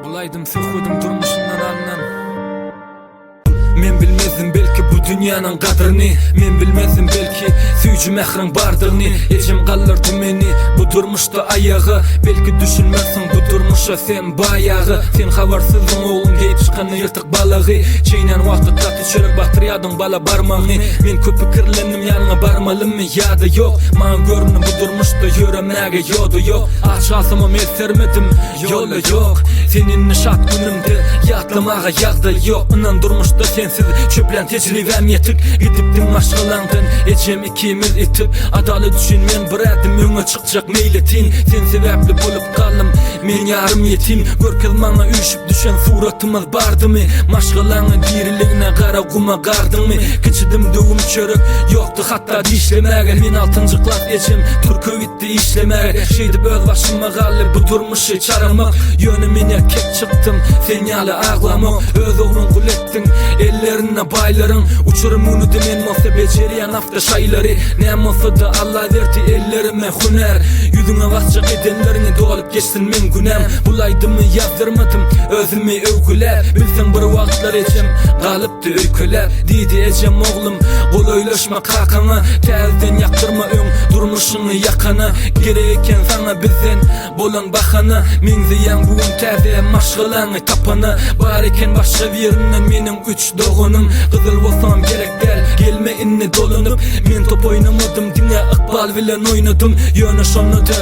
Bul aýdym söhbediň durmuşyndan alnan. Men bilmezdim belki bu dünýäniň gadryny Men bilmezdim belki süýji mähriň bardygyny Ejem galdyrdy meni bu durmuşda aýaga Belki düşünmersiň bu durmuşa sen baýagy Sen habarsyzdyň ogluň geýip çykanda ýyrtyk balagy Çeýnän wagty tatly çörek batyrýadyň bala barmagyňy Men köp pikirlendim ýanyňa barmalymy ýa-da ýok Maňa göründi bu durmuşda ýöremäge ýoda ýok Aç galsamam el sermedim Ýola ýok Sen indi şat günümde Ýatlamaga ýagdaý ýok Ynan durmuşda sensiz Çöplän tejribäm ýetik Gidipdiň maşgalaňdan Ejem ikimiz itip Adalat üçin men bir ädim öňe çykjak meýletin Sen sebäpli bolup galdym Men ýarym ýetim Görkez maňa üýşüp düşen suratymyz bardymy Maşgalaňy diriligine gara guma gardyňmy Kiçidim döwüm çörek ýokdy hatda dişlemäge Men altynjy klas ejem türke gitdi işlemäge Şeýdip öz başyma galdy bu durmuşy çaramak Ýöne men erkek çykdym sen ýaly aglamok Öz ogluň gul etdiň ellerinde baýlaryň Uçurym unudy men bolsa bejerýän awto şaýlary Näme bolsada Alla berdi ellerime hünär Ýüzüňe basjak edenleriňi dolup geçsin meň günäm Bul aýdymy ýazdyrmadym özümi öwgüläp Bilseň bir wagtlar ejem galypdy öýkeläp Diýdi ejem oglum golaýlaşma kakaňa Täzeden ýakdyrma öň durmuşyňy ýakana Gerek eken saňa bizden bolan bahana Meňzeýäň bu gün täze maşgalaňy tapana Bar eken başga birinden meniň üç doganym Gyzyl bolsaňam gerek däl gelme indi dolanyp Men top oýnamadym diňe ykbal bilen oýnadym Ýöne şonda-da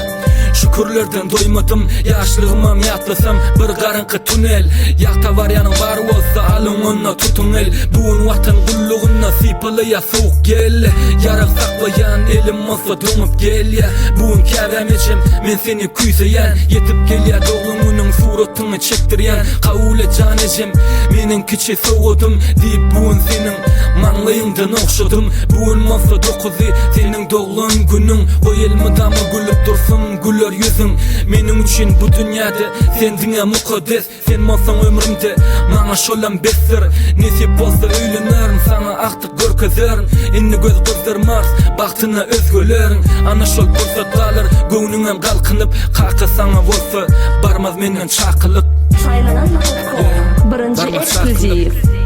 Şükürlerden doýmadym Ýaşlygymam ýatlasam bir garaňky tunel Ýagta barýanyň bar bolsa alyň onda tutuň el Bu gün watan gullugynda sypalaýa sowuk ýel Ýarag saklaýan elim bolsa doňup gelýä Bu gün käbäm ejem men seni küýseýän Ýetip gelýä doglan günüň suratyňy çekdirýän Kabul et jan ejem meniň kiçi sowgadym Diýip bu gün seniň maňlaýyňdan ogşadym Bu gün bolsa dokuzy seniň doglan günüň Goý elmydama gülüp dursun güler ýüzüň Meniň üçin bu dünýäde sen diňe mukaddes Sen bolsaň ömrümde maňa şolam besdir Nesip bolsa öýlenerin saňa agtyk görkezerin Indi göz gyzdyrmarys bagtyna özgeleriň Ana şol pursat galar göwnüňem galkynyp Kaka saňa bolsa barmaz menden çakylyk Saýlanan.com birinji Barmaz eksklýuziw.